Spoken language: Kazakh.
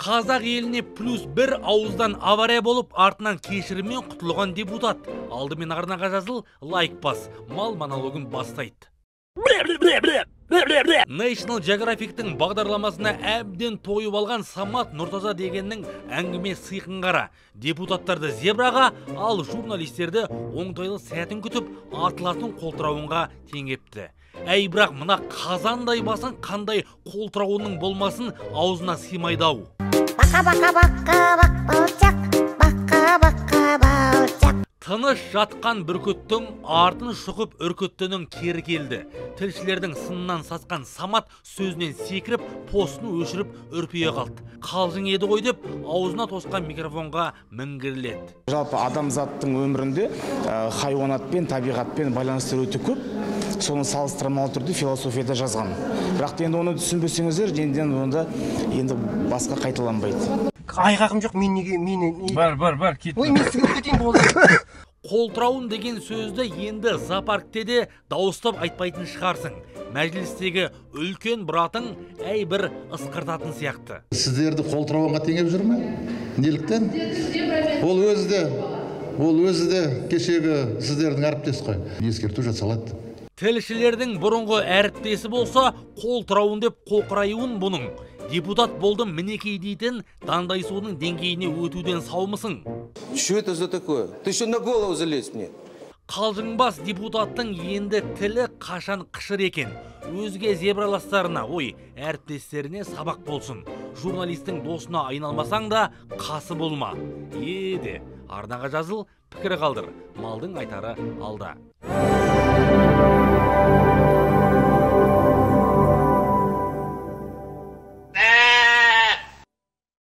Қазақ еліне плюс бір ауыздан авария болып, артынан кешіріммен құтылған депутат. Алдымен арнаға жазыл, лайк бас, мал монологын бастайды. National Geographic'тің бағдарламасына әбден тойып алған Самат Нұртаза дегеннің әңгіме сиқын қара. Депутаттарды зебраға, ал журналистерді оңтайлы сәтін күтіп, атылатын қолтырауынға теңепті. Әй, бірақ мына қазандай басын қандай қолтырауынның болмасын аузына сыймайды ау. Бақа, бақа, бақа, бақ болчақ, бақа, бақа, болчақ. Тыныш жатқан бүркіттің артын шұқып үркіттінің кері келді. Тілшілердің сынынан сасқан Самат сөзінен секіріп, постын өшіріп үрпие қалды. Қалжың еді ғой деп аузына тосқан микрофонға мінгірледі. Жалпы адамзаттың өмірінде хайуанатпен, табиғатпен байланыстар өте көп. Соны салыстырмалы түрде философияда жазған. Бірақ енді оны түсінбесеңіздер, енді онда енді басқа қайталанбайды. Айғағым жоқ, мен неге, мені не- Бар, бар, бар, кет. Ой, мен сігіп кетейін болды. Қолтырауын деген сөзді енді зоопаркте де дауыстап айтпайтын шығарсың. Мәжілістегі үлкен бұратың әй бір ысқыртатын сияқты. Сіздерді қолтырауынға теңеп жүр ме? Неліктен? Ол өзі де кешегі сіздердің әріптес қой. Ескерту жасалады. Тілшілердің бұрынғы әріптесі болса, қолтырауын деп қоқыраюын бұның. Депутат болдым мінекей дейтін дандайсудың деңгейіне өтуден саумысың? Что это за такое? Ты еще на голову залезь мне. Қалжыңбас депутаттың енді тілі қашан қышыр екен. Өзге зебраластарына, ой, әріптестеріне сабақ болсын. Журналистің досына айналмасаң да қасы болма. Еде, арнаға жазыл, пікір қалдыр. Малдың айтары алда.